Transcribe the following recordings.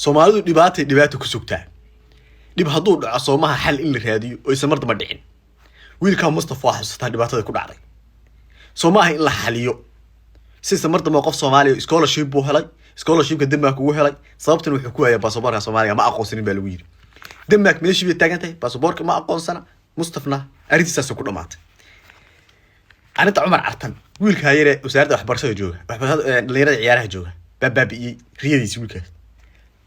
Soomaalidu dhibaatay dhibaata ku sugtaa. Dhib hadduu dhaco, soomaha xal in la raadiyo oo aysan mar damba dhicin. Wiilkaa Mustafa waa xasuusataa dhibaatada ku dhacday. Soo maaha in la xaliyo siisa mar dambe? Qof Soomaaliya scholarship buu helay, scholarshipka Denmark ugu helay. Sababtan wuxuu ku waaya baasaboorka Soomaaliga ma aqoonsanin baa lagu yidhi. Denmark meeshii bay taagan tahay, baasaboorka ma aqoonsana. Mustafna arrintiisaas ku dhamaatay. Arrinta Cumar Cartan, wiilkaa yare wasaaradda waxbarashada jooga, waxbarashada dhalinyarada ciyaaraha jooga, baa baabi'iyey riyadiisi. Wiilkaas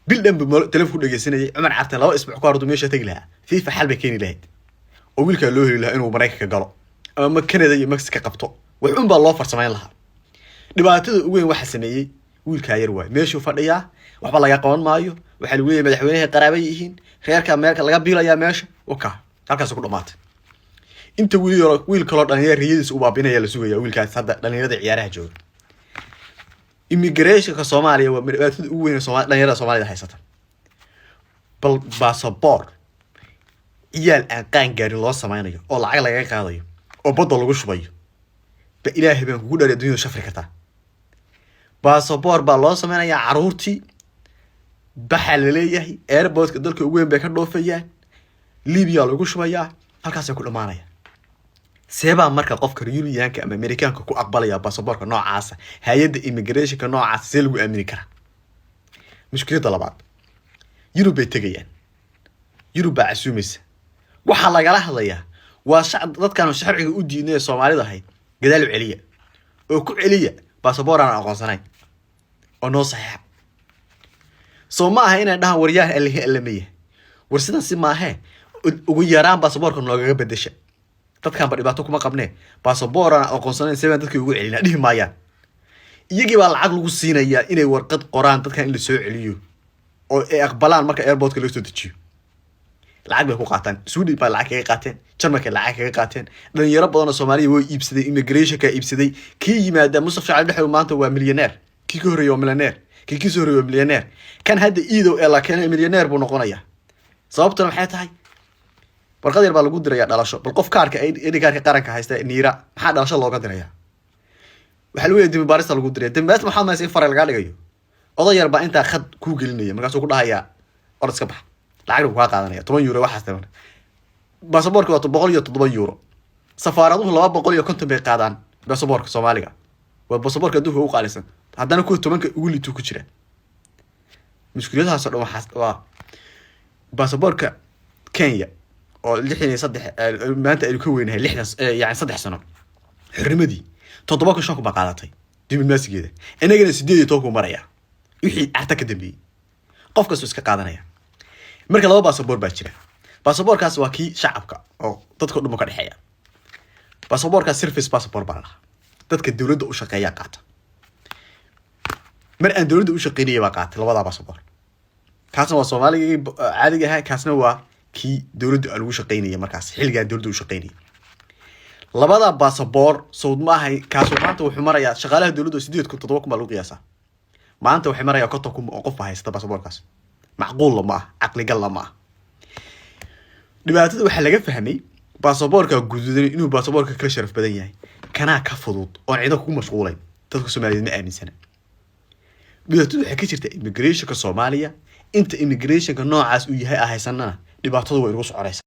bil dhan buu telefoon ku dhegeysanayay Cumar Cartan. 2 isbuuc ka hor meesha tegi lahaa, FIFA xal bay keeni lahayd oo wiilkaa loo heli lahaa inuu Maraykanka galo ama Canada iyo Mexico qabto. Wax un baa loo farsamayn lahaa. Dhibaatada ugu weyn waxaa sameeyey wiilkaa yar waay. Meeshuu fadhiyaa waxba laga qaban maayo. Waxaa lagu leeyahay madaxweynahay qaraaba yihiin, reerka meelka laga biilayaa meesha waka. Halkaas ku dhamaatay. Inta wiil yaro, wiil kaloo dhalinyaro riyadiisa u baabinaya la sugaya. Wiilkaas hadda dhalinyarada ciyaaraha jooga. Immigrationka Soomaaliya waa dhibaatada ugu weyn ee dhalinyarada Soomaalida haysata. Bal basaboor ciyaal aan qaan gaarin loo sameynayo oo lacag lagaga qaadayo oo badda lagu shubayo, ba Ilaahay baan kugu dhaariya, dunyada shafri kartaa? Basaboor baa loo sameynayaa caruurtii, baxaa laleeyahay. Airportka dalka ugu weyn bay ka dhoofayaan, Libya lagu shubayaa, halkaasay ku dhamaanaya. Seebaa marka qofka Yurubiyaanka ama Amerikaanka ku aqbalaya basaboorka noocaasa? Hay-adda immigrationka noocaasa see lagu aamini karaa? Mushkiladda labaad, Yurub bay tegayaan, Yurub baa casuumaysa. Waxaa lagala hadlayaa waa dadkan sharciga u diidnay ee Soomaalida ahayd. Gadaal u celiya oo ku celiya basaboor aan aqoonsanayn oo noo saxiixa. Soo ma aha inay dhahaan, "Waryahan allehe allamaya, war sidan si maahee, ugu yaraan basaboorka noogaga bedesha, dadkan ba dhibaato kuma qabnee, basaboor aan aqoonsanayn sebaan dadka ugu celinaa?" Dhihi maayaan. Iyagii baa lacag lagu siinayaa inay warqad qoraan dadkan in la soo celiyo oo ay aqbalaan marka airportka laga soo dejiyo. Lacag bay ku qaataan. Sweden baa lacag kaga qaateen, Jarmalka lacag kaga qaateen. Dhalinyaro badan oo Soomaaliya way iibsaday, immigrationka iibsaday. Kii yimaada Mustaf Shacab Dhexdow maanta waa milyaneer, kii ka horreeyay waa milyaneer, kii kasoo horreeyay waa milyaneer, kan hadda iidow ee la keenay milyaneer buu noqonayaa. Sababtuna maxay tahay? Warqad yar baa lagu dirayaa dhalasho. Bal qof kaarka ID kaarka qaranka haysta niira, maxaa dhalasho looga dirayaa? Waxaa lagu leeyahay dembi baarista lagu diraya. Dembi baarista maxaa maysa in faray lagaa dhigayo? Oday yar baa intaa khad kuu gelinaya, markaasuu ku dhahayaa, "Or iska bax." Lacagna buu kaa qaadanaya, €10. Waxaas taban baasaboorka waa €107. Safaaraduhu 250 bay qaadaan. Baasaboorka Soomaaliga waa baasaboorka adduunka ugu qaalisan, haddana kuwa 10-ka ugu liituu ku jira. Mushkiladahaas oo dhan waxaas waa baasaboorka Kenya oo 63 maanta aynu ka weynahay 60, yani 3 sano xornimadii, 7,000, 5,000 baa qaadatay diblomaasigeeda. Inagana 18,000 maraya. Wixii Carta ka dambeeyey qof kastoo iska qaadanaya. Marka laba baasaboor baa jira. Baasaboorkaas waa kii shacabka oo dadka dhan ka dhexeeya. Baasaboorkaas service passport baa la dhahaa, dadka dowladda u shaqeeya qaata. Mar aan dowladda u shaqeynaya baa qaatay labadaa baasaboor. Kaasna waa Soomaaliga caadiga ahaa, kaasna waa kii dowladda aan ugu shaqeynaya markaas, xilligaan dowladda u shaqeynaya. Labada baasaboor sawd ma ahay? Kaasu maanta wuxuu marayaa shaqaalaha dowladda 8,000, 7,000 baa lagu qiyaasaa. Maanta waxay marayaa 50,000 oo qof baa haysta baasaboorkaas. Macquulla ma ah, caqligalla ma ah. Dhibaatada waxaa laga fahmay baasaboorka guduudan inuu baasaboorka kala sharaf badan yahay, kanaa ka fudud oon ciidan kugu mashquulayn. Dadka Soomaaliyeed ma aaminsana. Dhibaatadu waxay ka jirtaa immigrationka Soomaaliya. Inta immigrationka noocaas uu yahay a haysanana, dhibaatadu way inagu soconaysaa.